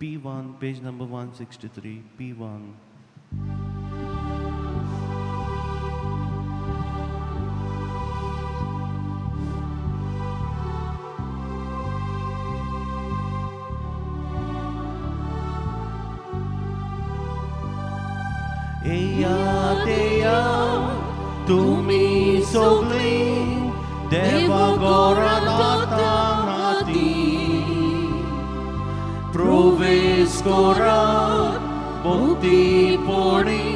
P1, page number 163, P1. Eya teya तुमी सगळीं देवा घरांत आतां नाती प्रवेश करात भक्तीपणी,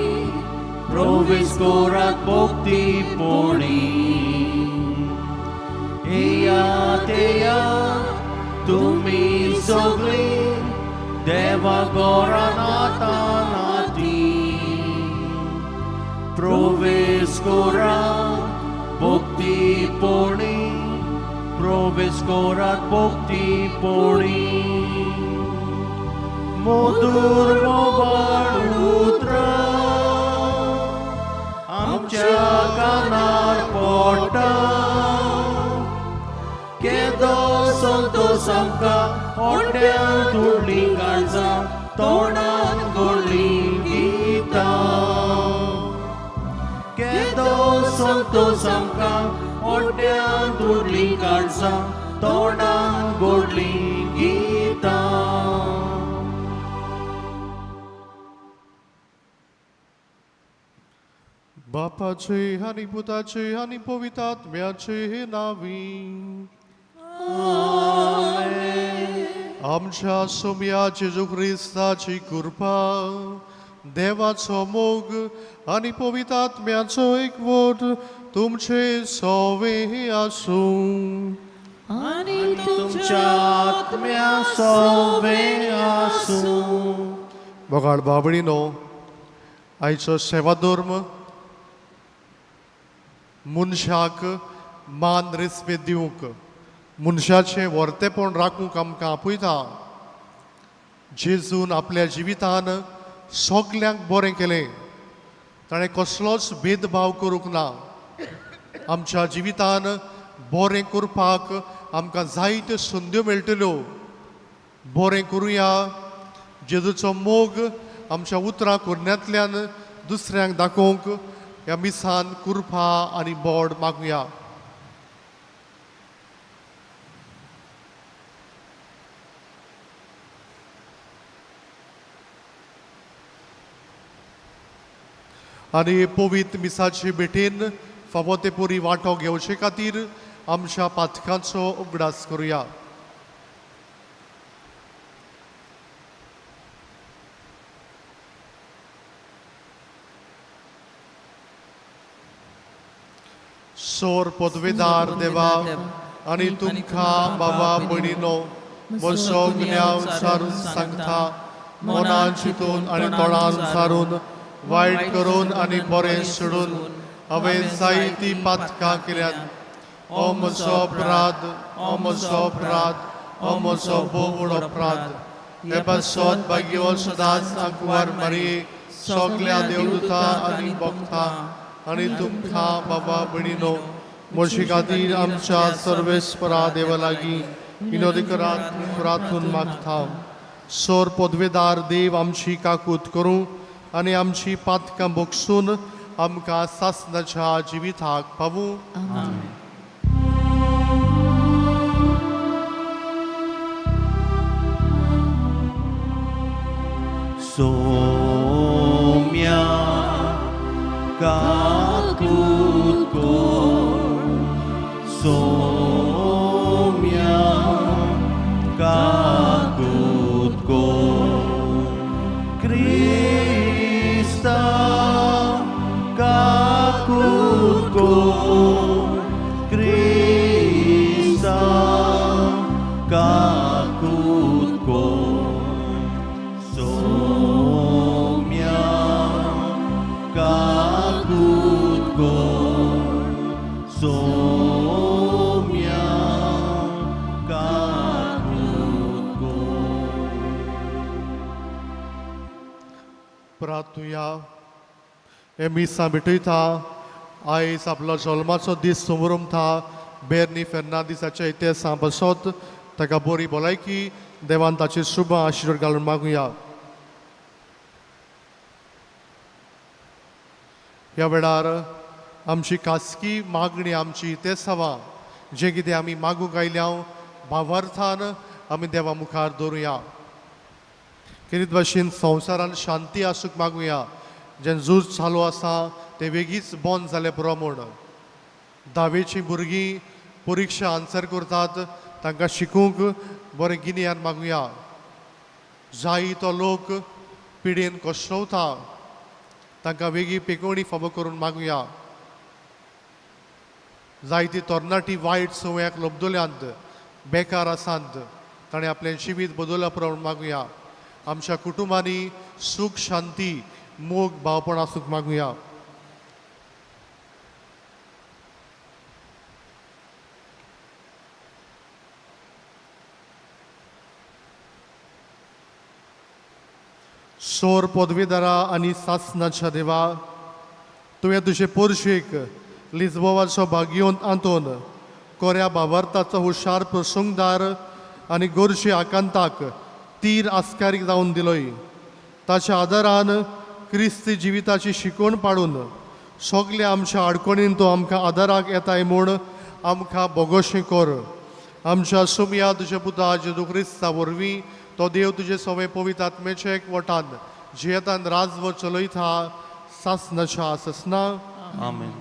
प्रवेश करात भक्तीपणी. येयात येयात तुमी सगळीं देवा घरांत आतां नाती, प्रवेश करात भक्तीपणी, प्रवेश करात भक्तीपणी. मधुर मोवाळ उतरां आमच्या कानार पडटा, केदो संतोश आमकां, होड्ड्यांत उडलीं काळजां, तोंडान गोडलीं गितां. केदो संतोश आमकां, होड्ड्यांत उडलीं काळजां, तोंडान गोडलीं गितां. बापाचे आनी पुताचे आनी पवित्र आत्म्याचे नांवी. आमच्या सोम्या जेजू क्रिस्ताची कृपा, देवाचो मोग आनी पवित्र आत्म्याचो एकवट तुमचे सोवे आसूं. आनी तुमच्या आत्म्या सोवे आसूं. मोगाळ बाबडीनो, आयचो सेवाधर्म मनशाक मान रेस्पेद दिवंक, मनशाचें व्हरतेपण राखूंक आमकां आपयता. जेजून आपल्या जिवितान सगल्यांक बरें केलें. ताणें कसलोच भेदभाव करूंक ना. आमच्या जिवितान बरें करपाक आमकां जायत्यो संद्यो मेळटल्यो. बरें करुया. जेजूचो मोग आमच्या उतरां करण्यांतल्यान दुसऱ्यांक दाखोवंक ह्या मिसान कुरपा आनी बोड मागुया. आनी पवित्र मिसाचे भेटेन फावो ते पुरी वांटो घेवचे खातीर आमच्या पातकांचो उगडास करुया. सोर पदवेदार देवा, आनी तुमकां बाबा भयणीनो म्हजो गुन्यांव सारून सांगता. मनान चिंतून आनी तोंडान सारून, वायट करून आनी बरें सोडून हांवें जायतीं पातकां केल्यात. ओ म्हजो अपराध, ओ म्हजो अपराध, ओ म्हजो भोव व्हड अपराध. हे पासत भाग्यवंत सदांच आंकवार मारये, सगल्या देवदूता आनी भक्तां आनी तुमकां बाबा भयणीनो म्हजे खातीर आमच्या सर्वेस्परा देवा लागीं विनोदी करात प्रार्थून मागता. सोर पदवेदार देव आमची काकूत करूं आनी आमची पातकां भोगसून आमकां सासनाच्या जिविताक पावूं. सोम्या काकूत कर, सोम्या काकूत कर, क्रिस्ता काकूत कर, क्रिस्ता काकूत कर, सोम्या काकूत कर, सोम्या काकूत कर. प्रार्थुया. हे मिसां भेटयता. आयज आपलो जल्माचो दीस समरमता बेर्नी फेर्नांदीसाच्या इतिहासा बसत ताका बरी भलायकी देवान ताचेर शुभ आशिर्वाद घालून मागुया. ह्या वेळार आमची खासगी मागणी, आमची तेसावां जें कितें आमी मागूंक आयल्या भावार्थान आमी देवा मुखार दवरुया. खेरीत भाशेन संवसारान शांती आसूंक मागुया. जें झूज चालू आसा तें वेगींच बंद जालें पुरो म्हूण. धावेचीं भुरगीं परिक्षा आन्सर करतात तांकां शिकूंक बरें गिन्यान मागुया. जाय तो लोक पिडेन कोसळता तांकां वेगळी पेकोवणी फावो करून मागुया. जायती तरणाटी वायट संवयाक लब्दल्यांत, बेकार आसात, ताणें आपलें जिवीत बदलल्या प्रमाण मागुया. आमच्या कुटुंबांनी सूख शांती मोग भावपण आसूंक मागुया. सोर पदवीदारा आनी सासनाच्या देवा, तुवें तुजे पोरशेक लिजबोवाचो भाग्योन आंतोन कोऱ्या बावरताचो हुशार प्रसंगदार आनी गोरशे आकांताक तीर आस्कारीक जावन दिलोय. ताच्या आदारान क्रिस्ती जिविताची शिकवण पाडून सगल्या आमच्या आडखणीन तो आमकां आदाराक येताय म्हूण आमकां बोगोशें कर. आमच्या सुमया तुज्या पुता जेजू क्रिस्ता वरवीं तो देव तुजे सवे पवित्र आत्म्याच्या एकवटान जियेतान राजवट चलयता सासनाच्या ससना. आमेन.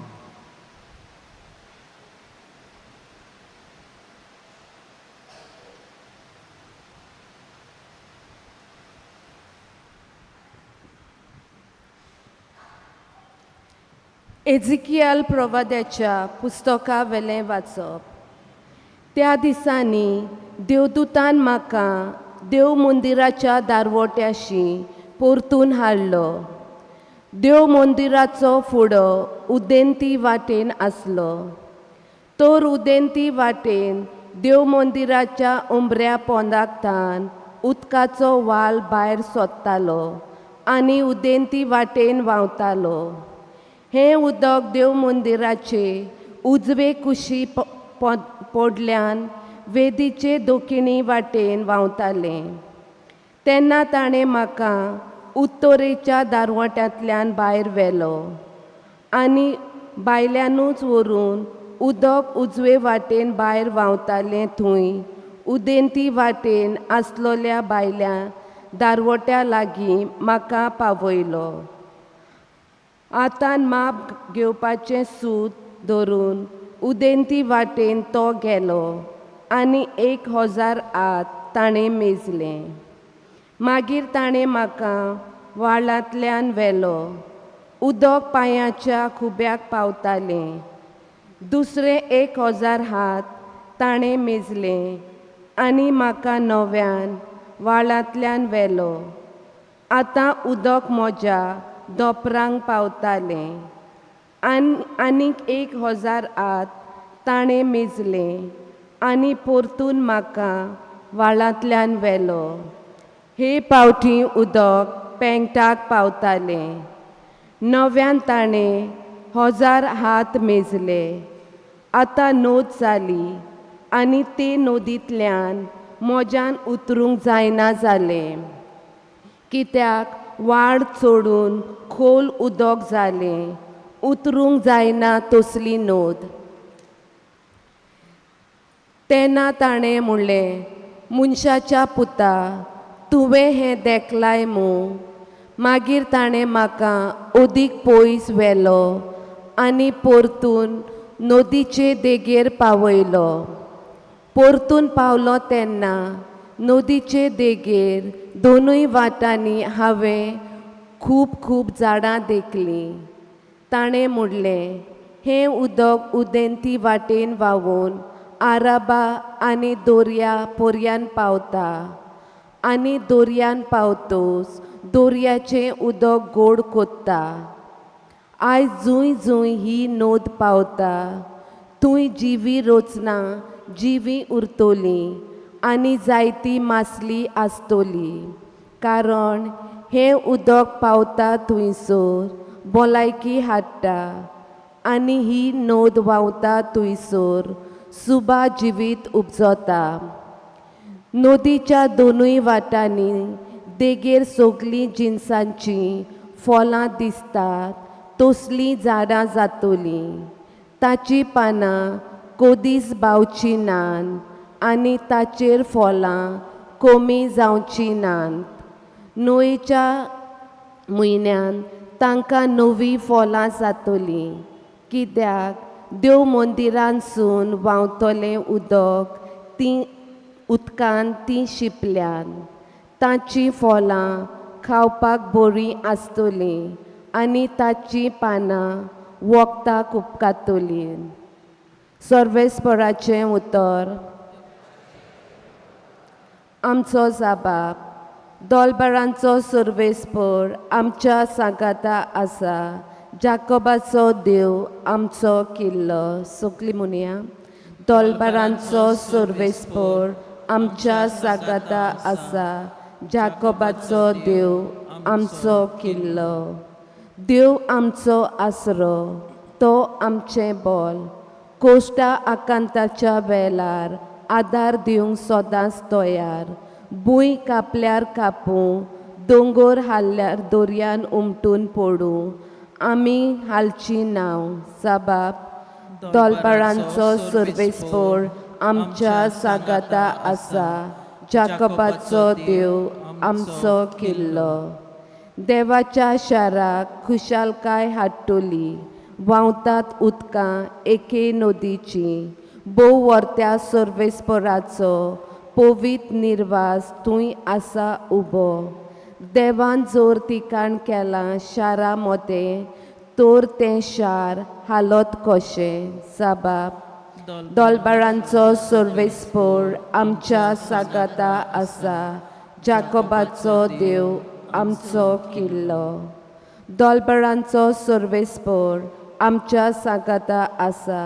एजिकियल प्रवाद्याच्या पुस्तका वेलें वाचप. त्या दिसांनी देवदूतान म्हाका देव मंदिराच्या दारवट्याशी परतून हाडलो. देव मंदिराचो फुडो उदेंती वाटेन आसलो. तर उदेंती वाटेन देव मंदिराच्या उमऱ्या पोंदाक थावन उदकाचो वाल भायर सोदतालो आनी उदेंती वाटेन व्हांवतालो. हें उदक देव मंदिराचे उजवे कुशी पोडल्यान वेदीचे दोकिणी वाटेन व्हांवतालें. तेन्ना ताणें म्हाका उत्तरेच्या दारवट्यांतल्यान भायर व्हेलो आनी भायल्यानूच व्हरून उदक उजवे वाटेन भायर व्हांवतालें थंय उदेंती वाटेन आसलोल्या भायल्या दारवट्या लागीं म्हाका पावयलो. आतां माप घेवपाचें सूत धरून उदेंती वाटेन तो गेलो आनी 1000 हात ताणें मेजलें. मागीर ताणें म्हाका व्हाळांतल्यान व्हेलो. उदक पांयाच्या खुब्याक पावतालें. दुसरें 1000 हात ताणें मेजलें आनी म्हाका नव्यान व्हाळांतल्यान व्हेलो. आतां उदक म्हज्या दोपरांक पावतालें. आनीक 1000 हात ताणें मेजलें आनी परतून म्हाका व्हाळांतल्यान व्हेलो. हे पावटी उदक पेंगटाक पावतालें. नव्यान ताणें 1000 हात मेजले. आतां नोद जाली आनी ते नदींतल्यान म्हज्यान उतरूंक जायना जालें, कित्याक वाड चडून खोल उदक जालें, उतरूंक जायना तसली नोद. तेन्ना ताणें म्हणलें, मनशाच्या पुता, तुवें हें देखलाय मू? मागीर ताणें म्हाका अदीक पयस व्हेलो आनी परतून नदीचे देगेर पावयलो. परतून पावलो तेन्ना नदीचे देगेर दोनूय वाटांनी हांवें खूब खूब झाडां देखलीं. ताणें म्हणलें, हें उदक उदेंती वाटेन व्हांवून आराबा आनी दर्या पर्यान पावता आनी दर्यान पावतोच दर्याचें उदक गोड कोत्ता. आयज जूंय जूंय ही नोद पावता थंय जिवी रचना जिवी उरतली आनी जायती मासली आसतली, कारण हें उदक पावता थंयसर भलायकी हाडटा आनी ही नोद व्हांवता थंयसर सुबा जिवीत उपजता. नदीच्या दोनूय वाटांनी देगेर सगलीं जिनसांचीं फळां दिसतात तसलीं झाडां जातलीं. ताचीं पानां कोदीस बावचीं नात आनी ताचेर फळां कमी जावचीं नात. न्हंयच्या म्हयन्यान तांकां नवीं फळां जातलीं, कित्याक देव मंदिरांतसून व्हांवतलें उदक तीं उदकान तीं शिंपल्यात. ताचीं फळां खावपाक बरीं आसतलीं आनी ताचीं पानां वखदाक उपकारतलीं. सर्वेस्पराचें उतर. आमचो जाबाब. दोलबरांचो सर्वेस्पर आमच्या सांगाता आसा, जाकोबाचो देव आमचो किल्लो. सगलीं म्हणया, दोलबरांचो सर्वेस्पर आमच्या सांगाता आसा, जाकोबाचो देव आमचो किल्लो. देव आमचो आसरो, तो आमचें बोल, कोश्टा आकांताच्या वेळार आदार दिवंक सदांच तयार. भूंय कापल्यार कापूं, दोंगोर हाल्ल्यार दर्यान उमटून पडूं, आमी हालची नांव. साबाब. दोलबरांचो सर्वेस्पर आमच्या सांगाता आसा, जाकोबाचो देव आमचो किल्लो. देवाच्या शाराक खुशालकाय हाडटली, व्हांवतात उदकां एके नदीचीं. भोव वर्त्या सर्वेस्पराचो पवित्र निर्वास थंय आसा उबो. देवान जोर तिकाण केलां शारा मोदें, तर तें शार हालत कशें? साबाब. दोलबरांचो सर्वेस्पर आमच्या सांगाता आसा, जाकोबाचो देव आमचो किल्लो. दोलबरांचो सर्वेस्पर आमच्या सांगाता आसा,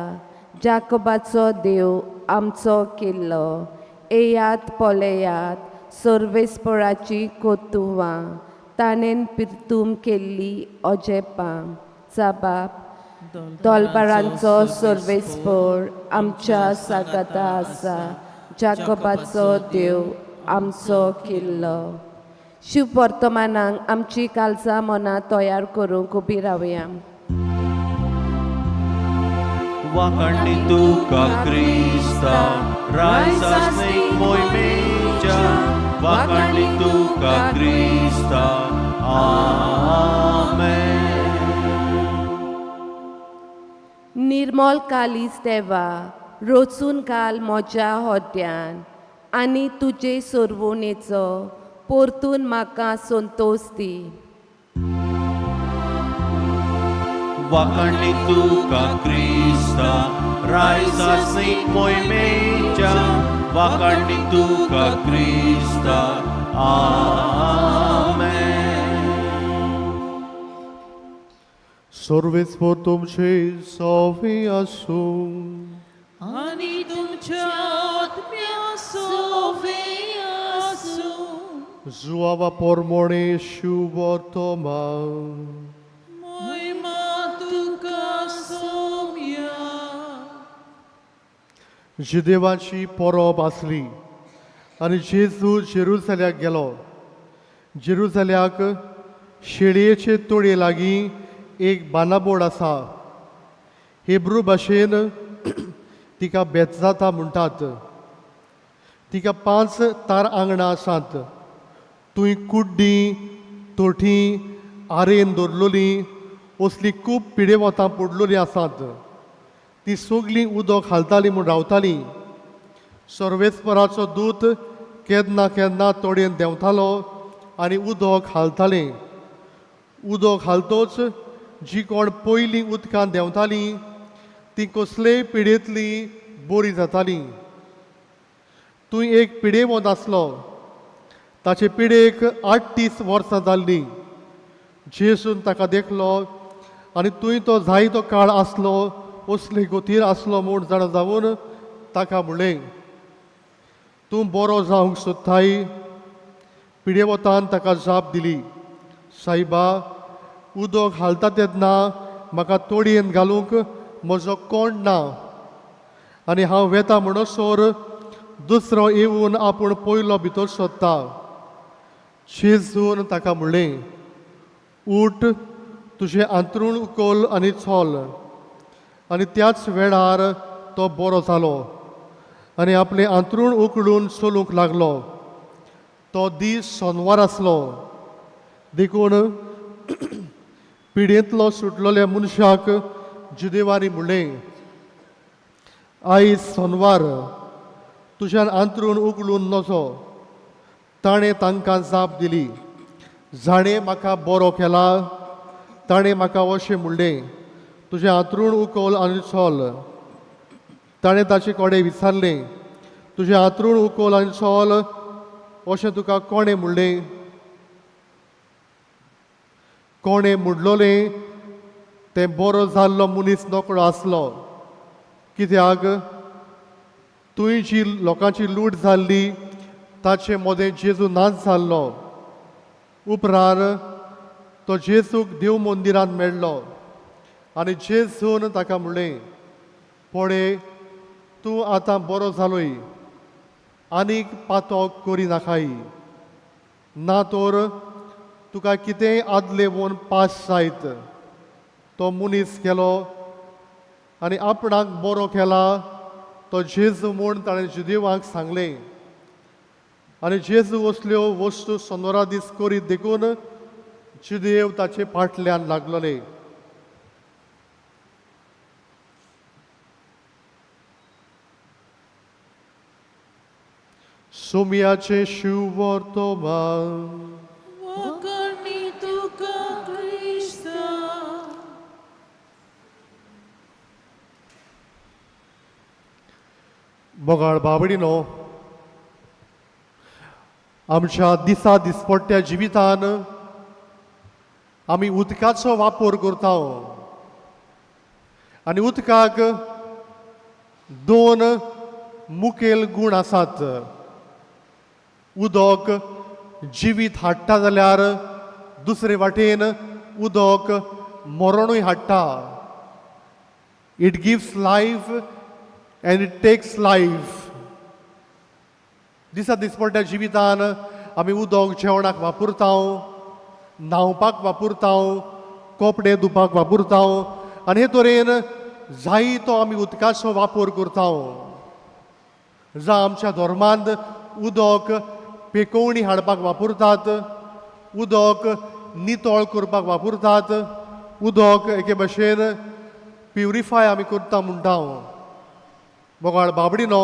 जाकोबाचो देव आमचो किल्लो. येयात पळयात सर्वेस्पराची कोतुवां, ताणें पिरतूम केल्ली अजेपां. साबाब. दोलबरांचो सर्वेस्पर आमच्या सांगाता आसा, जाकोबाचो देव आमचो किल्लो. शुभ वर्तमानाक आमची कालसां मनां तयार करूंक उबी रावया. वाखाणणी तुका क्रिस्ता, रायसासनीक मोहिमेच्या, वाखाणणी तुका क्रिस्ता. आमेन. निर्मल कालीस देवा, रोचून घाल म्हज्या होड्यान आनी तुजे सोरवणेचो परतून म्हाका संतोश दी. वाखाणणी तुका क्रिस्ता, रायसासनीक मोहिमेच्या, वाखाणणी तुका क्रिस्ता. आमेन. सर्वेस्पर तुमचे सवे आसूं. आनी तुमच्या आत्म्या सोवे आसूं. जुआवा पोरमोणे शुवर्तमान. मोहिमा तुका सोम्या. जिदेवाची परब आसली आनी जेजू जेरुजाल्याक गेलो. जेरुजाल्याक शेळयेचे तोडये लागीं एक बानाबोड आसा. हेब्रू भाशेन तिका बेतजाता म्हणटात. तिका 5 तार आंगणां आसात. थंय कुड्डीं तोठी आरेन दवरलेलीं असलीं खूब पिडेवतां पडलेलीं आसात. ती सगलीं उदक घालतालीं म्हूण रावतालीं. सर्वेस्पराचो दूत केन्ना केन्ना तोडयेन देंवतालो आनी उदक घालतालें. उदक घालतोच जी कोण पयलीं उदकांत देंवतालीं ती कसलेय पिडेंतली बरी जातालीं. तूं एक पिडेवंत आसलो. ताचे पिडेक 38 वर्सां जाल्लीं. जेसून ताका देखलो आनी थंय तो जायतो काळ आसलो असले गोतीर आसलो म्हूण जाणा जावन ताका म्हणलें, तूं बरो जावंक सोदताय? पिडेवतान ताका जाप दिली, सायबा, उदक घालता तेन्ना म्हाका तोडयेन घालूंक म्हजो कोण ना आनी हांव वेता म्हणसर दुसरो येवन आपूण पयलो भितर सोदता. जेजून ताका म्हणलें, उठ, तुजें आंतरूण उखल आनी चल. आनी त्याच वेळार तो बरो जालो आनी आपलें आंतरूण उखलून चलूंक लागलो. तो दीस सोनवार आसलो, देखून पिडेंतलो सुटलेल्या मनशाक जुदेवांनी म्हणलें, आयज सोनवार, तुज्यान आंतरूण उखलून नजो. ताणें तांकां जाप दिली, जाणें म्हाका बरो केला ताणें म्हाका अशें म्हणलें, तुजें आंतरूण उखल आनी चल. ताणें ताचे कडेन विचारलें, तुजें आंतरूण उखल आनी चल अशें तुका कोणें म्हणलें? कोणें म्हणलोलें तें बरो जाल्लो मनीस नकळो आसलो, कित्याक तुंय जी लोकांची लूट जाल्ली ताचे मदें जेजू नाच जाल्लो. उपरांत तो जेजूक देव मंदिरांत मेळ्ळो आनी जेजून ताका म्हणलें, पळय तूं आतां बरो जालोय, आनीक पातक करिनाकाय, ना तर तुका कितेंय आदले वोन पास जायत. तो मनीस गेलो आनी आपणाक बरो केला तो जेजू म्हूण ताणें जुदेवांक सांगलें. आनी जेजू असल्यो वस्तू सोनोरा दीस करीत देखून जुदेव ताचे फाटल्यान लागलोले. सोमयाचें शिववर्तमान. वखणी तुका क्रिस्ता. मोगाळ बाबडीनो, आमच्या दिसा दिसपट्ट्या जिवितान आमी उदकाचो वापर करता आनी उदकाक दोन मुखेल गूण आसात. उदक जिवीत हाडटा जाल्यार दुसरे वाटेन उदक मरणूय हाडटा. It gives life and it takes life. दिसा दिसपट्ट्या जिवितान आमी उदक जेवणाक वापरता, न्हांवपाक वापरता, कपडे धुवपाक वापरता आनी हे तरेन जायतो आमी उदकाचो वापर करता. जावं आमच्या धर्मांत उदक पेकोवणी हाडपाक वापरतात, उदक नितळ करपाक वापरतात, उदक एके भशेन प्युरिफाय आमी करता म्हणटा. मोगाळ बाबडीनो,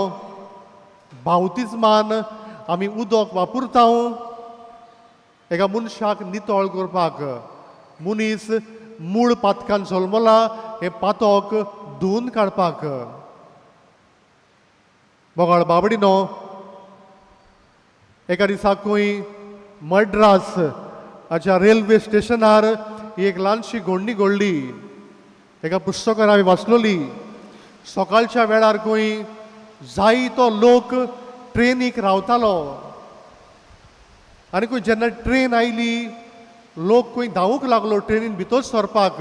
बावतिज्मान आमी उदक वापरता एका मनशाक नितळ करपाक. मनीस मूळ पातकान जल्मला हें पातक धुवन काडपाक. मोगाळ बाबडीनो, एका दिसा खंय मड्रास हाच्या रेल्वे स्टेशनार एक ल्हानशी घडणी घडली. एका पुस्तकान हांवें वाचलोली. सकाळच्या वेळार खंय जायतो लोक ट्रेनीक रावतालो आनी खंय जेन्ना ट्रेन आयली लोक खंय धांवूंक लागलो ट्रेनीन भितर सरपाक.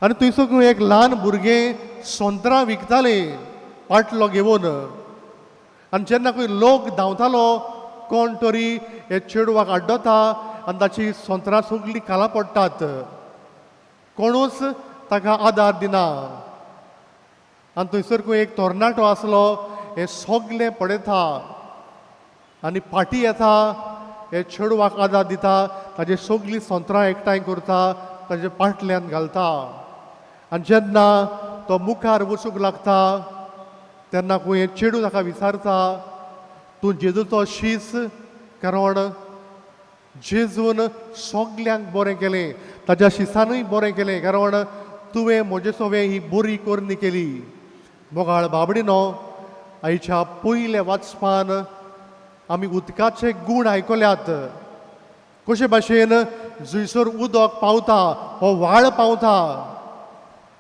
आनी थंयसर खंय एक ल्हान भुरगें सोंत्रां विकतालें पाटलो घेवन. आनी जेन्ना खंय लोक धांवतालो कोण तरी हे चेडवाक आड्डता आनी ताची सोंत्रां सगळीं खाला पडटात. कोणूच ताका आदार दिना. आनी थंयसर खंय एक तरणाटो आसलो, हे सगलें पळयता आनी फाटीं येता, हे चेडवाक आदार दिता, ताजे सगळीं सोंत्रां एकठांय करता, ताजे पाटल्यान घालता. आनी जेन्ना तो मुखार वचूंक लागता तेन्ना खंय हें चेडूं ताका विचारता, तूं जेजूचो शीस, कारण जेजून सगल्यांक बरें केलें, ताज्या शिसानूय बरें केलें, कारण तुवें म्हजे सवें ही बरी करणी केली. मोगाळ बाबडीनो, आयच्या पयल्या वाचपान आमी उदकाचे गूण आयकल्यात. कशे भाशेन जंयसर उदक पावता हो व्हाळ पावता.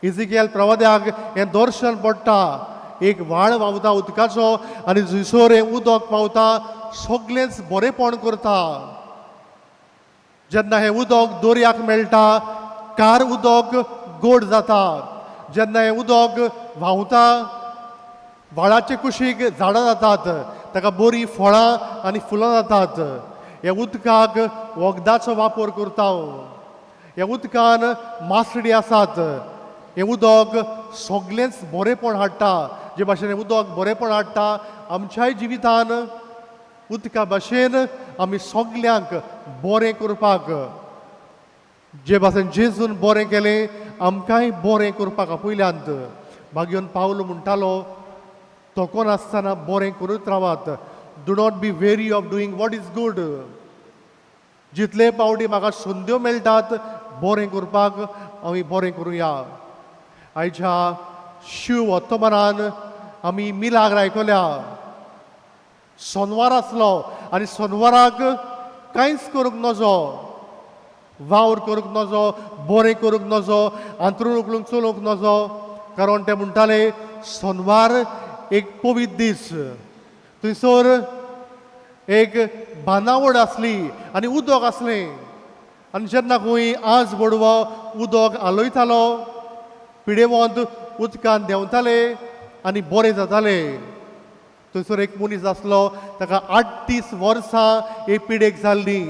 इजिकेल प्रवाद्याक हें दर्शन पडटा, एक व्हाळ व्हांवता उदकाचो आनी जंयसर हें उदक पावता सगळेंच बरेंपण करता. जेन्ना हें उदक दर्याक मेळटा कार उदक गोड जाता. जेन्ना हें उदक व्हांवता व्हाळाचे कुशीक झाडां जातात, ताका बरीं फळां आनी फुलां जातात. ह्या उदकाक वखदाचो वापर करता. ह्या उदकान मासडी आसात. हें उदक सगळेंच बरेंपण हाडटा. जे भाशेन हें उदक बरेंपण हाडटा, आमच्याय जिवितान उदका भाशेन आमी सगल्यांक बरें करपाक, जे भाशेन जेजून बरें केलें आमकांय बरें करपाक आपयल्यांत. मागीर पावल म्हणटालो, थकोन नासतना बरें करूत रावात. Do not be weary of doing what is good. जितले पावटी म्हाका संद्यो मेळटात बरें करपाक, आमी बरें करुया. आयच्या शिव वर्तमानान आमी मिलाग्र आयकल्या. सोनवार आसलो आनी सोनवाराक कांयच करूंक नजो, वावर करूंक नजो, बरें करूंक नजो, आंतरून उखलूंक चलोवंक नजो, कारण ते म्हणटाले सोनवार एक पवित्र दीस. थंयसर एक बांदावड आसली आनी उदक आसलें, आनी जेन्ना खंय आज बडवो उदक आलयतालो, पिडेवंत उदकान देंवताले आनी बरें जाताले. थंयसर एक मनीस आसलो, ताका 38 वर्सां एक पिडेक जाल्ली.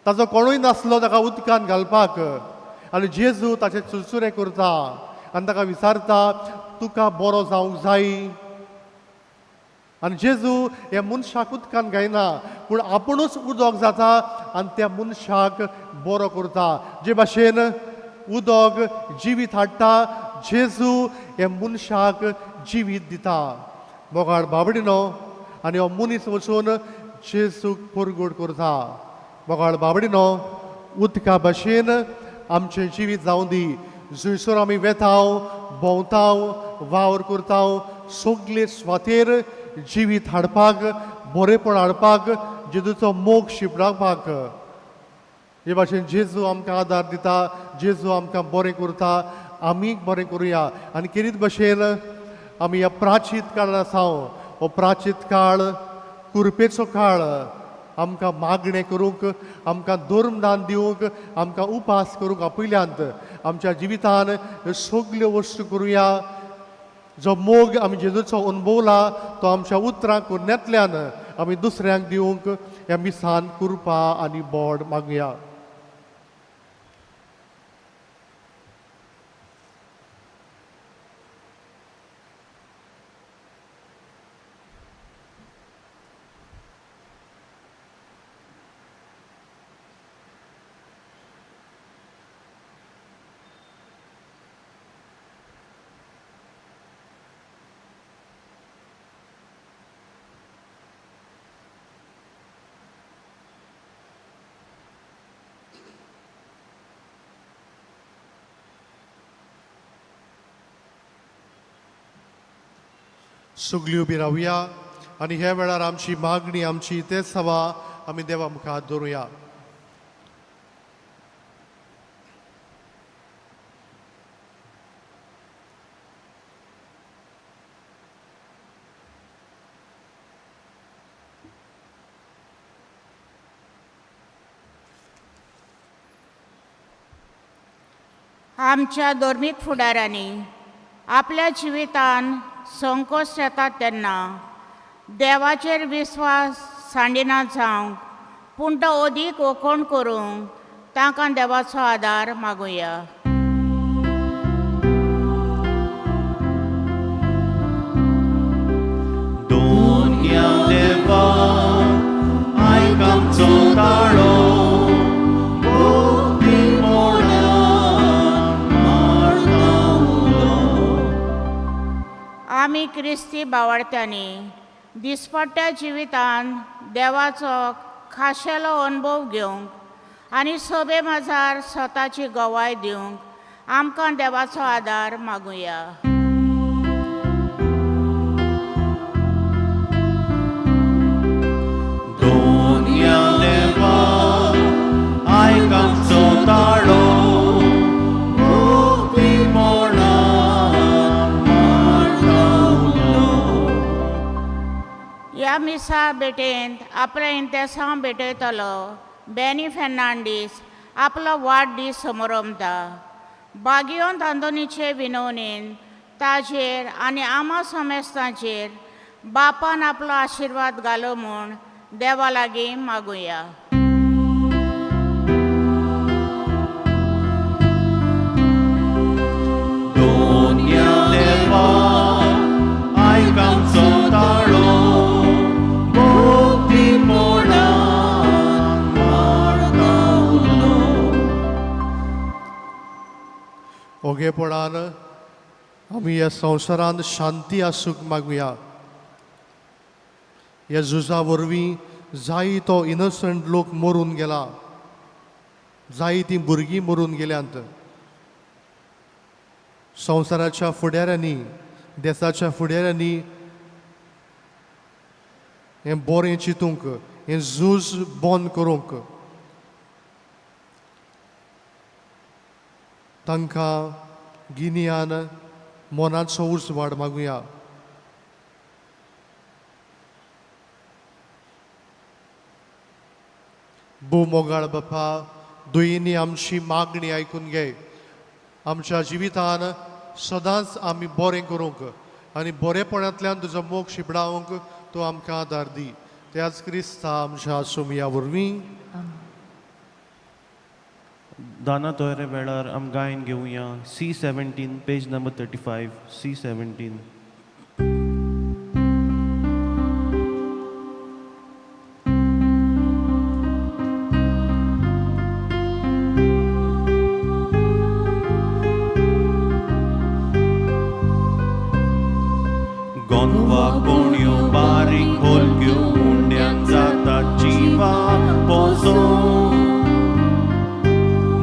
ताजो कोणूय नासलो ताका उदकान घालपाक. आनी जेजू ताचे चुरचुरे करता आनी ताका विचारता, तुका बरो जावंक जाय? आनी जेजू ह्या मनशाक उदकान घायना, पूण आपुणूच उदक जाता आनी त्या मनशाक बरो करता. जे भाशेन उदक जिवीत हाडटा, जेजू ह्या मनशाक जिवीत दिता. मोगाळ बाबडिनो, आनी हो मनीस वचून जेजूक परगट करता. मोगाळ बाबडिनो, उदका भाशेन आमचें जिवीत जावं दी. जंयसर आमी वेताव, भोंवताव, वावर करताव, सगले स्वातेर जिवीत हाडपाक, बरेंपण हाडपाक, जेजूचो मोग शिंपडावपाक. हे भाशेन जेजू आमकां आदार दिता, जेजू आमकां बरें करता, आमी बरें करुया. आनी केरीत भाशेन आमी ह्या प्राचीत काळान आसा. हो प्राचीत काळ कुरपेचो काळ. आमकां मागणें करूंक, आमकां धर्मदान दिवंक, आमकां उपास करूंक आपयल्यांत. आमच्या जिवितान ह्यो सगल्यो वस्तू करुया. जो मोग आमी जेजूचो अणभवला तो आमच्या उतरां करण्यांतल्यान आमी दुसऱ्यांक दिवंक ह्या मिसान कृपा आनी बोड मागया. सगळी उबी रावया आनी ह्या वेळार आमची मागणी, आमची तेच सवा आमी देवा मुखार दवरुया. आमच्या धर्मीक फुडारांनी आपल्या जिवितान संकोच येतात तेन्ना देवाचेर विस्वास सांडिना जावंक, पूण तो अदीक ओकोण करूंक तांकां देवाचो आदार मागुया. दोनया देवा आयक आमचो ताळो, आमी क्रिस्ती बावडत्यांनी दिसपट्ट्या जिवितान देवाचो खाशेलो अणभव घेवंक आनी सोबे माजार स्वताची गवाय दिवंक आमकां देवाचो आदार मागुया. दोनया देवा आयक आमचो ताळो, ह्या मिसा भेटेंत आपल्या इंतेसांव भेटयतलो बॅनी फेर्नांडीस आपलो वाडदीस समरंभता. बागियोन तांदोनीचे विनवणेन ताजेर आनी आमा समेस्तांचेर बापान आपलो आशिर्वाद घालो म्हूण देवा लागीं मागुया. दोन्या देवा आयक आमचो ताळो भक्तीपणान मारता उलो. ओगेपणान आमी ह्या संवसारांत शांती आसूंक मागुया. ह्या झुजा वरवीं जायतो इनोसंट लोक मरून गेला, जायतीं भुरगीं मरून गेल्यांत. संवसाराच्या फुडाऱ्यांनी, देसाच्या फुडाऱ्यांनी हें बरें चिंतूंक, हें झूज बंद करूंक तांकां गिन्यान मनाचो उजवाड मागुया. भोव मोगाळ बापा, दुयेंनी आमची मागणी आयकून घे. आमच्या जिवितान सदांच आमी बरें करूंक आनी बरेपणांतल्यान तुजो मोग शिपडावंक तूं आमकां आदार दी. त्याच क्रिस्ता आमच्या सुमया वरवीं. दाना तोयरे वेळार आम गायन घेवया C 17 page number 35 C 17. गोंदवा कोणयो बारीक खोलक्यो उंड्यान जाता जिवा पोसो.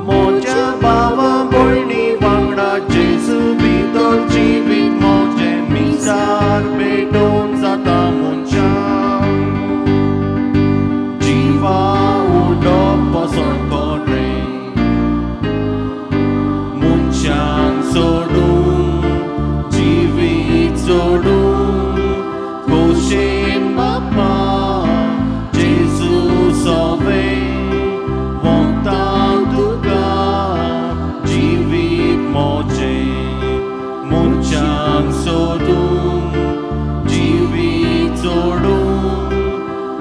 म्हज्या भावा भयणी वांगडा जेजू भितर जिवीत म्हजें मिसार पेटोवन जाता मनशां जिवा उडप पसंत करें मनशांक सोडून जिवीत सोडून खोशेन बापा जेजू सोवे वोंता तुका जिवीत म्हजें मनशांक सोडून जिवीत सोडून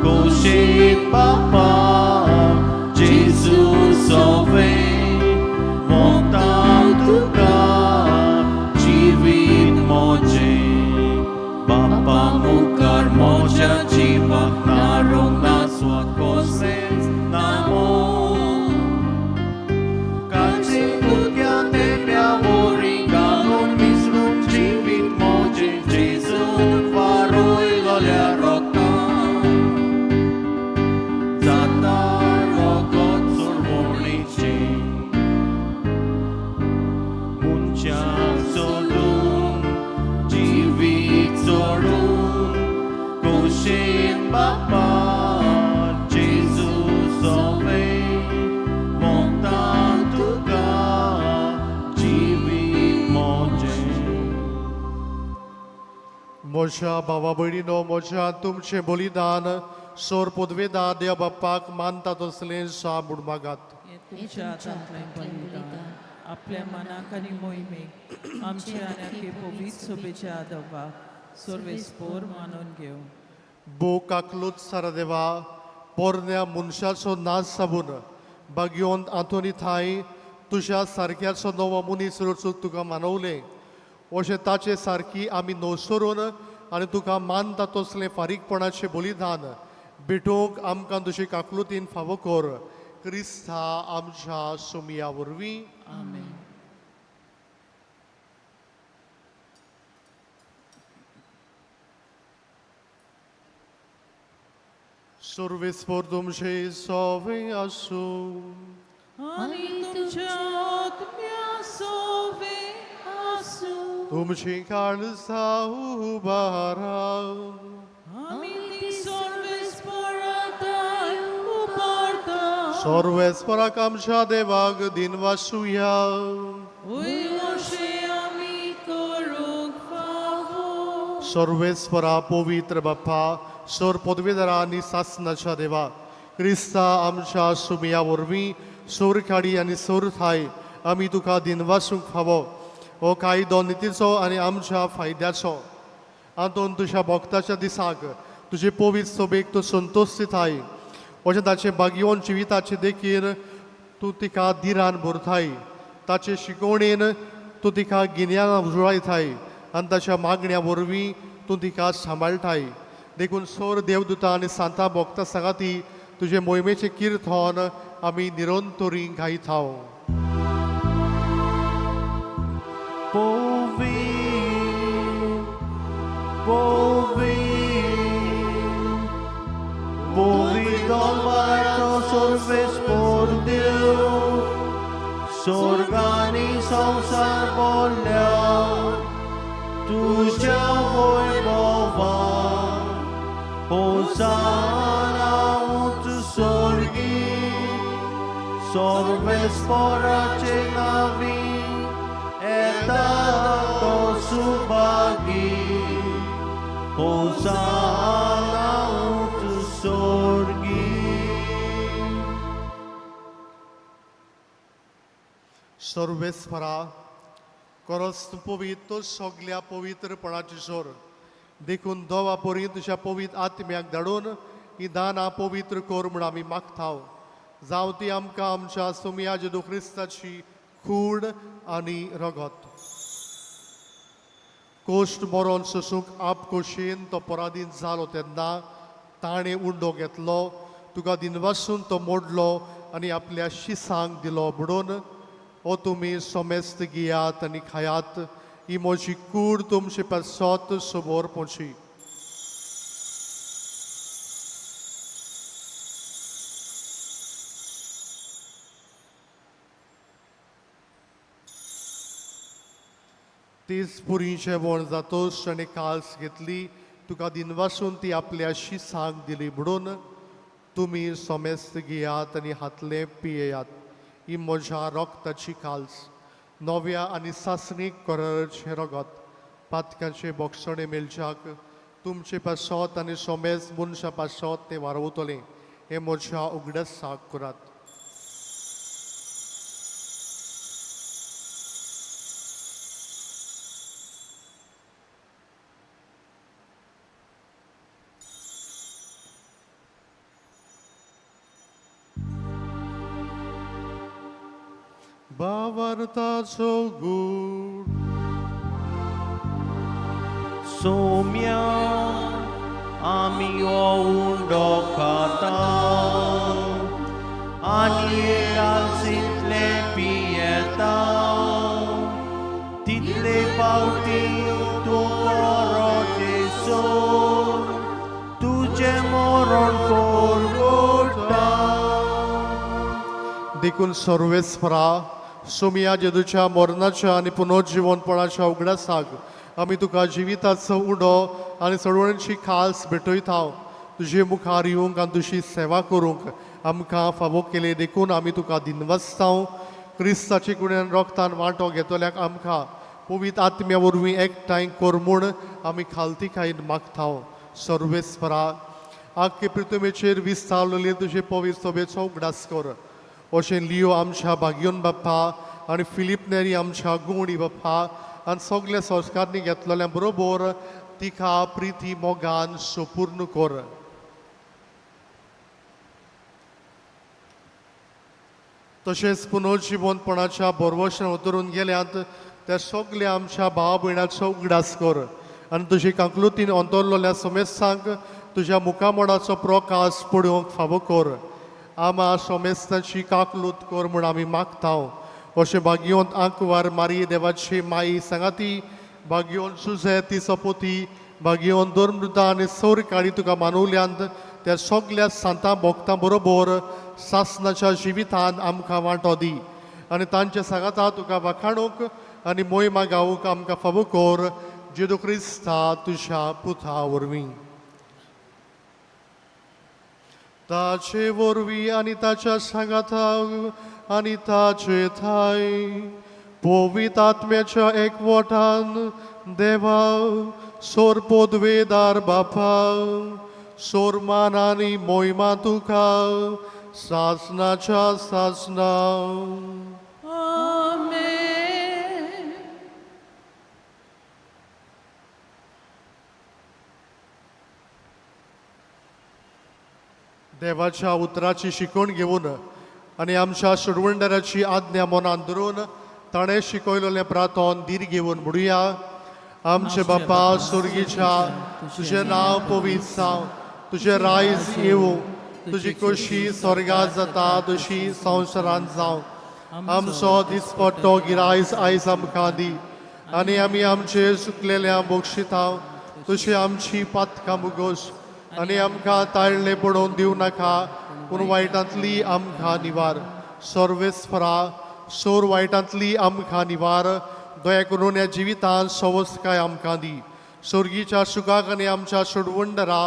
खोशेन बापा जेजू सोवे वोंता तुका जिवीत म्हजें बापा मुखार म्हज्या जिवाक नारोंक ना स्वाद कसलेंच ना मोग. काळजी तुज्या तेंब्या वरी घालून मिसळून जिवीत म्हजें जेजून फारयलोल्या रोगान जाता रगत सोडवणेचें मनशांक सोडून जिवीत सोडून खोशेन बापा जेजू सोवे मोगता तुका जिवीत म्हजें. म्हज्या भावा भयणीनो, म्हज्या तुमचें बलिदान सोर पदवेदा देव बाप्पाक मानता तसलें सा म्हूण मागात. हें तुमच्या हातांतलें बलिदान आपल्या मनाक आनी मोहिमेक आमचे आनी आखे पवित्र सोबेच्या आदवाक सर्वेस्पोर मानून घेवं. भोव काकलूत सारा देवा, पोरण्या मनशाचो नाश साबून बागयोन आंतोनी थाय तुज्या सारक्याचो नवो मनीस रचूंक तुका मानवलें, अशें ताचे सारकी आमी नवसरून आनी तुका मानता तसलें फारीकपणाचें बलिदान भेटोवंक आमकां तुजे काकलुतीन फावो कर. क्रिस्ता आमच्या सुमया वरवीं. आमेन. सुर्वेस्पोर तुमचे सोवे आसूं. आनी तुमच्या आत्म्या सोवे आसूं. तुमची काळजां उबारा. आमी ती सर्वेस्पोराताय उबारता. सर्वेस्पराक आमच्या देवाक दिनवासुया. वय अशें आमी करूंक फावो. सर्वेस्परा पवित्र बाप्पा, सोर पदवेदारा आनी सासनाच्या देवा, क्रिस्ता आमच्या सुमया वरवीं सोर खाडी आनी सोर थाय आमी तुका दिनवासूंक फावो. हो कायदो नितीचो आनी आमच्या फायद्याचो. आंतून तुज्या भक्ताच्या दिसाक तुजे पवित्र सोबेक तूं संतोश दिताय, अशें ताचे भाग्यवन जिविताचे देखीर तूं तिका धिरान भरताय. ताचे शिकवणेन तूं तिका गिन्यान उजळायताय आनी ताच्या मागण्या वरवीं तूं तिका सांबाळटाय. देखून सोर देवदूता आनी सांता भक्ता सांगाती तुजे मोहिमेचें किर्तन आमी निरंतरी गायता. पवित्र, पवित्र, पवित्र बाळाचो सर्वेस्पोर देव, स्वर्गानी संवसार बोल्ल्या तुज्या वैभवान. होसाना उंच स्वर्गी, सर्वेस्पोराचे नावी येता तो सुभागी. होसाना उंच स्वर्गी. सर्वेस्परा, खरोच तूं पवित्र सगल्या पवित्रपणाची सोर. देखून दोवा परी तुज्या पवित्र आत्म्याक धाडून ही दानां पवित्र कर म्हूण आमी मागता. जावं ती आमकां आमच्या सोमया जेदू क्रिस्ताची कूड आनी रगत. कोश्ट मरोन सोसूंक आपकोशेन तो पराधीन जालो तेन्ना ताणें उंडो घेतलो, तुका दिनवासून तो मोडलो आनी आपल्या शिसांक दिलो म्हणून, ओ तुमी सोमेस्त घेयात आनी खायात, ही म्हजी कूड तुमचे पासत सोबोर पोची. तीच पुरी जेवण जातोच ताणें काल्स घेतली, तुका दिनवासून ती आपल्या शिसांक दिली म्हणून, तुमी सोमेस्त घेयात आनी हातले पियेयात, ही म्हज्या रक्ताची काल्स, नव्या आनी सासणीक कराराचें रगत, पातकांचे बोगसणे मेळच्याक तुमचे पासत आनी सोमेस्त मनशां पासत तें वारवतलें. हें म्हज्या उगडासाक करात. भावार्थाचो गूढ. सोम्या, आमी हो उंडो खाता आनी कालसींतले पियेता, तितले फावटी तूं परत येसर तुजें मरण परगटा. देखून सर्वेस्परा, सोमया जेदूच्या मरणाच्या आनी पुनर्जिवनपणाच्या उगडासाक आमी तुका जिविताचो उडो आनी चळवळीची खास भेटयता. तुजे मुखार येवंक आनी तुजी सेवा करूंक आमकां फावो केले देखून आमी तुका दिनवासता. क्रिस्ताचे कुड्यान रोगतान वांटो घेतल्याक आमकां पवित्र आत्म्या वरवीं एकठांय कर म्हूण आमी खालतीकायेन मागता. सर्वेस्परा, आख्खे पृथ्वीचेर विस्तारलेले तुजे पवित्र सभेचो उगडास कर. अशें लियो आमच्या भाग्योन बाप्पा आनी फिलीप नेरी आमच्या गुवणी बाप्पा आनी सगल्या संस्कारनी घेतलेल्या बरोबर तिका प्रिती मोगान सोपूर्ण कर. तशेंच पुनर्जिवनपणाच्या बोरवशान उतरून गेल्यात त्या सगल्या आमच्या भाव भयणाचो उगडास कर आनी तुजी कांकलुतीन अंतरलेल्या समेस्तांक तुज्या मुखामोडाचो प्रकाश पळोवंक फावो कर. आमा सोमेस्तांची काकलूत कर म्हूण आमी मागता. अशें भाग्योंत आंकवार मारी देवाची माई सांगाती भाग्योन सुजे ती सपोती भाग्योन धर्मृता आनी सौर काळी तुका मानवल्यांत त्या सगल्या सांतां भोगतां बरोबर सासनाच्या जिवितान आमकां वांटो दी आनी तांच्या सांगाता तुका वाखाणूंक आनी मोहिमा गावूंक आमकां फावो कर, जेदू क्रिस्ता तुज्या पुता वरवीं. ताचे वरवीं आनी ताच्या सांगाता आनी ताचे थाय पवित्र आत्म्याच्या एकवटान देवा सोर पदवेदार बापा, सोरमान आनी मोहिमा तुका सासनाच्या सासना. आमेन. देवाच्या उतराची शिकवण घेवन आनी आमच्या सोडवणदाराची आज्ञा मनान धरून ताणें शिकयलेलें प्रार्थन धीर घेवन म्हणुया. आमचे बापा सुर्गीच्या, तुजें नांव पवित्र जावं, तुजें रायज येवं, तुजी खोशी स्वर्गात जाता तशी संवसारांत जावं. आमचो दिसपट्टो गिरायज आयज आमकां दी आनी आमी आमचे चुकलेल्या बक्षितां तशी आमची पातकां मुगोस आनी आमकां ताळले पडोवन दिवं नाका, पूण वायटांतली आमकां निवार. सर्वेस्परा, सोर वायटांतली आमकां निवार. दया करून ह्या जिवितांत सवसकाय आमकां दी. सोर्गीच्या सुखाक आनी आमच्या सोडवंडरा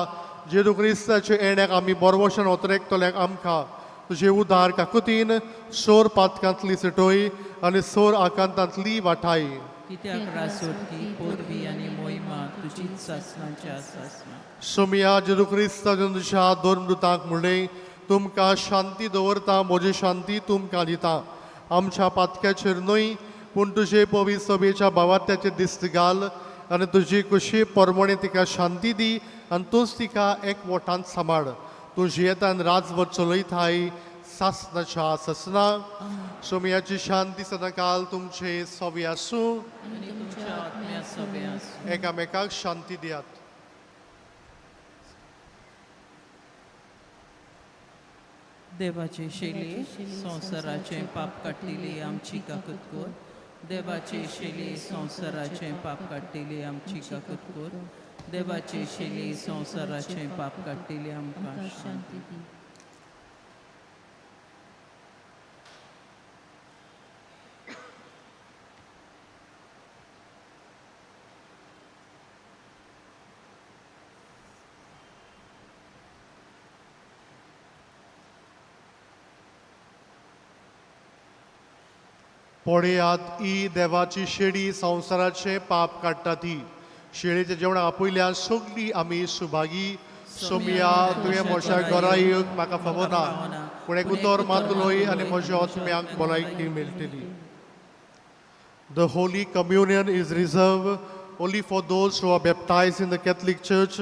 जेजू क्रिस्ताच्या येण्याक आमी बरवशन ओतरेकतल्याक आमकां तुजे उदार काकुतीन सोर पातकांतली सुटोय आनी सोर आकांतांतली वाठाय. कित्याक रासोटकी पोरवी आनी मोहिमा तुजीच सासणाच्या सासणा. सोमिया जेजू क्रिस्ताच्या तुज्या दोन मृतांक म्हणलें, तुमकां शांती दवरता, म्हजी शांती तुमकां दिता. आमच्या पातक्याचेर न्हय पूण तुजे पवित्र सभेच्या भावात्याचेर दिस्त घाल आनी तुजी कुशी परमणे तिका शांती दी आनी तूंच तिका एकवटान सांबाळ. तूं जियेतान राजवट चलयताय सासनाच्या ससना. सोमियाची शांती सदांकाल तुमचे सवी आसूं. आनी तुमच्या आत्म्या सभे आसूं. एकामेकाक शांती दियात. देवाचे शेली संवसाराचें पाप काडटिली आमची काकूत कर. देवाचे शेली संवसाराचें पाप काडटिली आमची काकूत कर. देवाचे शेली संवसाराचें पाप काडटिली आमकां शांती दी. पळयात ही देवाची शेळी संवसाराचें पाप काडटा ती. शेळीच्या जेवणाक आपयल्या सगळीं आमी सुभागी. सोमिया, तुवें म्हज्या घरा येवंक म्हाका फावना, पूण एक उतर मात उलय आनी म्हज्या आत्म्याक भलायकी मेळटली. The Holy Communion is reserved only for those who are baptized in the Catholic Church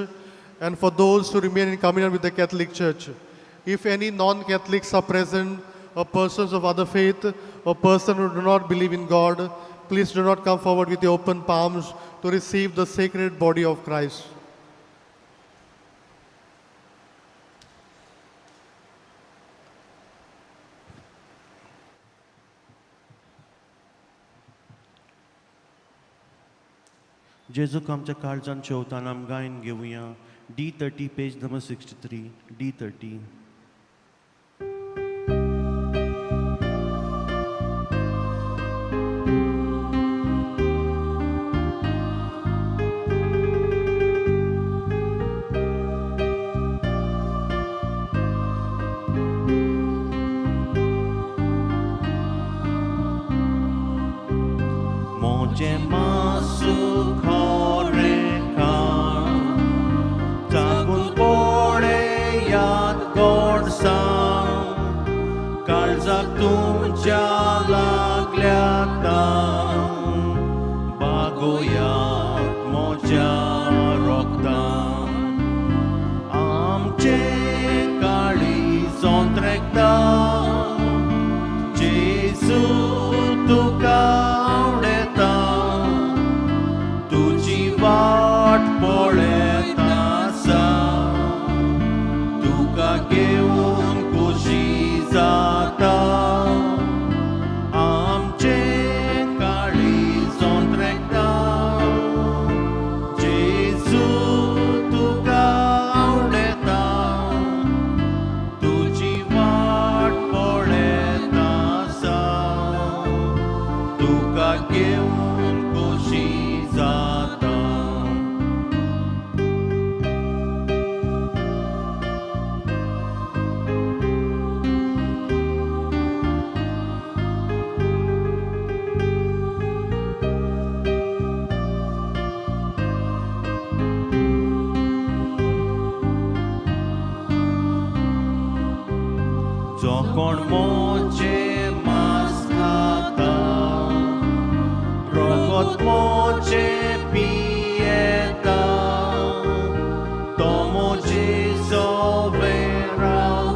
and for those who remain in communion with the Catholic Church. If any non Catholics are present, or persons of other faith, or persons who do not believe in God, please do not come forward with your open palms to receive the sacred body of Christ. जेजूक आमच्या काळजान शेवताना आम गायन घेवया. D 30, page number 63, D 30. मोजें मासू खोरें खाण चाकून पळयात गोडसाण काळजाक तुमच्या लागल्या तान बागोयात मोज्या रोगतान आमचें काळीज ओंत्रेकता जेजू तुका आवडता तुजी वाट पळयता आसा तुका घेवन खोशी जाता आमचें काळीज ओंत्रेकता जेजू तुका आवडता तुजी वाट पळयता आसा तुका घेवन खोशी जाता. जो कोण मोजे मांस खाता रगत मोजे पियेता तो मोजे सोवे रावता.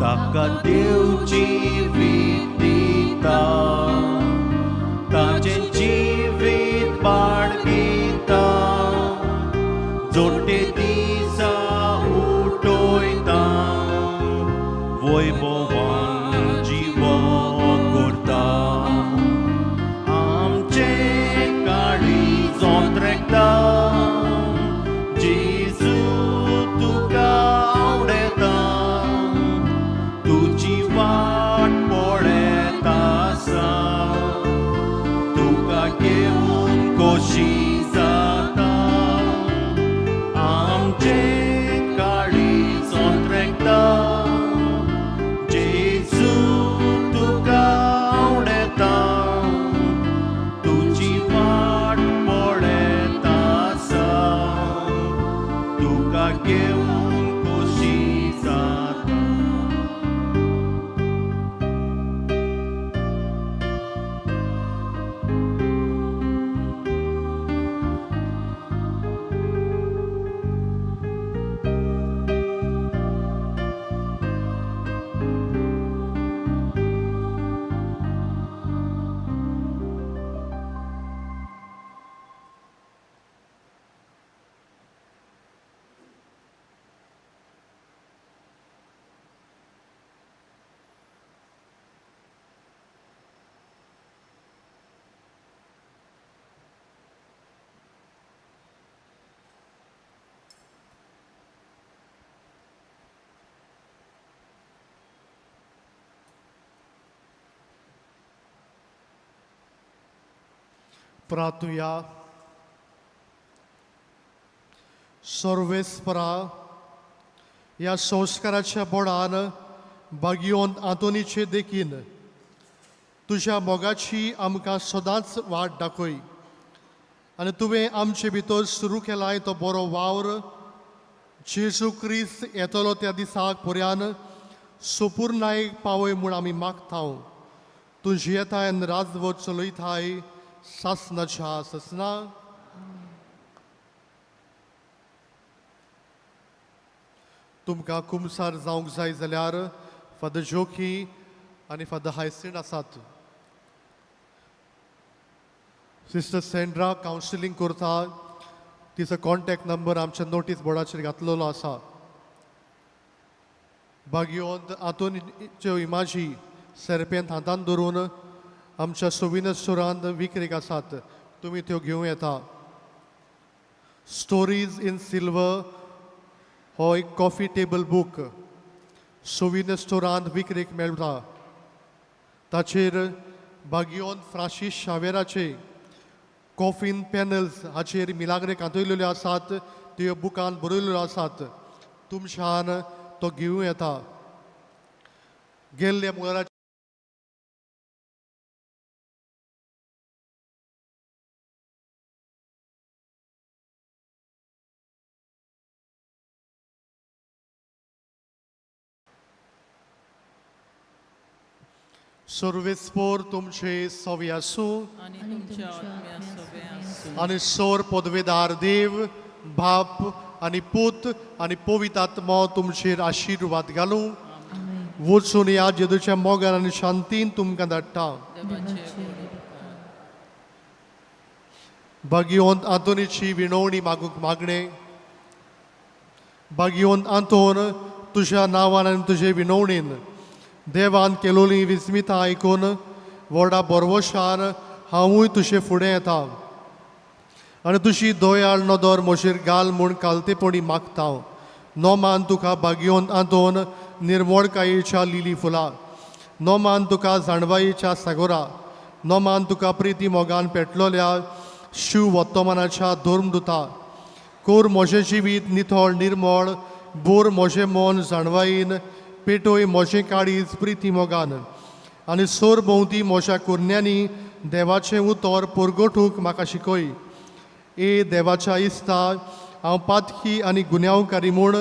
ताका देव जिवीत दिता, ताचें जिवीत बाळगिता, जोडटे दिसा उठयता, वैभवान जिवो करता. आमचें काळीज ओंत्रेकता, जेजू तुका आवडटा, तुजी वाट पळयता आसा, तुका घेवन खोशी जाता. आमचें काळीज ओंत्रेकता, जेजू तुका आवडटा, तुजी वाट पळयता आसा, तुका घेवन खोशी जाता. प्रार्थुया. सर्वेस्परा, ह्या संस्काराच्या बोडान बागियोन आंतोनीचे देखीन तुज्या मोगाची आमकां सदांच वाट दाखय आनी तुवें आमचे भितर सुरू केलाय तो बरो वावर जेजू क्रिस्त येतलो त्या दिसाक पर्यान सुपुर्णायक पावय म्हूण आमी मागता. तूं जियेताय आनी राजवट चलयताय सासनाच्या ससना. तुमकां कुमसार जावंक जाय जाल्यार फादर जोखी आनी फादर हायसीन आसात. सिस्टर सेंड्रा कावन्सिलींग करता. तिचो कॉन्टॅक्ट नंबर आमच्या नोटीस बोर्डाचेर घातलेलो आसा. बागियोंत आंतोनीच्यो इमाजी सेरपेंत हातान धरून आमच्या सोविनस स्टोरांत विक्रेक आसात. तुमी त्यो घेवं येता. स्टोरीज इन सिल्वर हो एक कॉफी टेबल बूक सोविनस स्टोरांत विक्रेक मेळटा. ताचेर बागियोन फ्रांसीस शावेराचे कॉफीन पॅनल्स हाचेर मिलाग्रे कांतयलेल्यो आसात. त्यो बुकान बरयल्ल्यो आसात. तुमच्यान तो घेवं येता. गेल्ल्या मुळाच्या सर्वेस्पोर तुमचे सवी आसूं. आनी तुमच्या आत्म्या सोबे आसूं. आनी सोर पदवेदार देव बाप आनी पूत आनी पवित्र आत्मो तुमचेर आशिर्वाद घालूं. वचून ह्या जेजूच्या मोगान आनी शांतीन तुमकां धाडटा. देवाचे व्हड उपकार. बागियोन आंतोनीची विणवणी मागूंक मागणें. बागियोन आंतोन, तुज्या नांवान आनी तुजे विणवणीन देवान केलोली विस्मिता आयकून व्हडा बरवशान हांवूय तुजे फुडें येता आनी तुजी दयाळ नदर म्हजेर घाल म्हूण कालतेपणी मागता. नोमान तुका बागियोन आंतोन निर्मोळकायेच्या लिली फुलां, नोमान तुका जाणवायेच्या सागोरा, नोमान तुका प्रिती मोगान पेटलोल्या शिव वर्तमानाच्या धर्मदुता. कोर म्हजें जिवीत नितळ निर्मळ, बोर म्हजें मन जाणवायेन, पेटोय म्हजें काळीज प्रिती मोगान आनी सोर भोंवती म्हज्या कुरण्यांनी देवाचें उतर परगटूंक म्हाका शिकय. ए देवाच्या इस्ता, हांव पातकी आनी गुन्यांवकारी म्हूण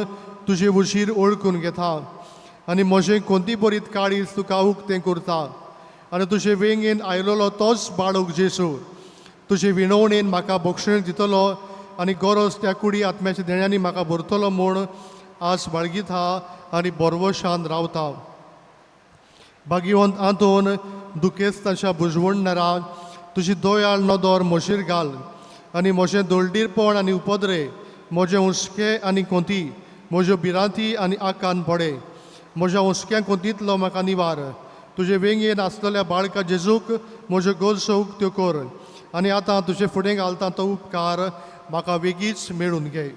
तुजे वशीर ओळखून घेता आनी म्हजें कोंतीबरीत काळीज तुका उक्तें करता आनी तुजे वेंगेन आयलोलो तोच बाळूक जेसू तुजे विणवणेन म्हाका बक्षीण दितलो आनी गरज त्या कुडी आत्म्याच्या देण्यांनी म्हाका भरतलो म्हूण आज बाळगिता आनी बरवशान रावता. भाग्यवंत आंतोन दुखेस्तांच्या बुजवणणारा तुजी दोयाळ नदर म्हजेर घाल आनी म्हजें दोळडीरपण आनी उपद्रे म्हजें हुस्के आनी कोंती म्हज्यो भिरांती आनी आकान पडे म्हज्या हुस्क्या कोंतींतलो म्हाका निवार तुजे वेंगेन आसलेल्या बाळका जेजूक म्हज्यो गरजो उक्त्यो कर आनी आतां तुजे फुडें घालता तो उपकार म्हाका वेगीच मेळून घे.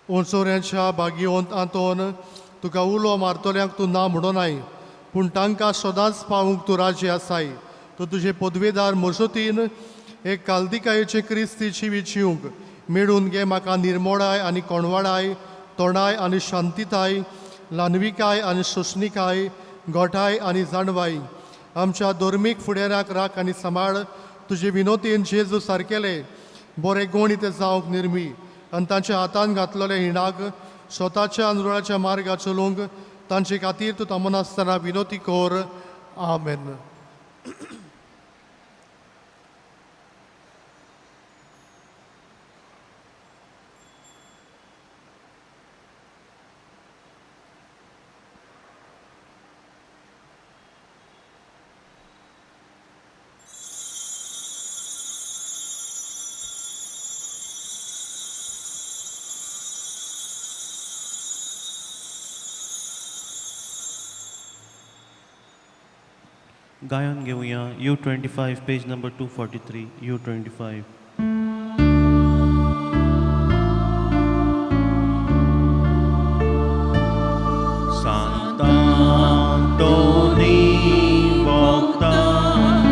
उंचोऱ्यांच्या भाग्यवंत आंतोन तुका उलो मारतल्यांक तूं ना म्हणोनाय पूण तांकां सदांच पावूंक तूं राजी आसाय. तूं तुजे पदवेदार मजतीन एक कालदिकायेचे क्रिस्ती जिवीत जिवंक मेळून घे म्हाका निर्मोडाय आनी कोणवाडाय तोंडाय आनी शांतिताय ल्हानविकाय आनी सोंसणिकाय गोठाय आनी जाणवाय आमच्या धर्मीक फुडाऱ्याक राख आनी सांबाळ तुजे विनोतीन जेजू सारकेले बरे गूण ते जावंक निर्मी आनी तांच्या हातान घातलेले हिणाक स्वताच्या अनुराच्या मार्गार चलूंक तांचे खातीर तूं थांबनासतना विनोती कर. आमेन. गायन घेवया U25 page number 243 U25. Sant'Antoni Bogdan.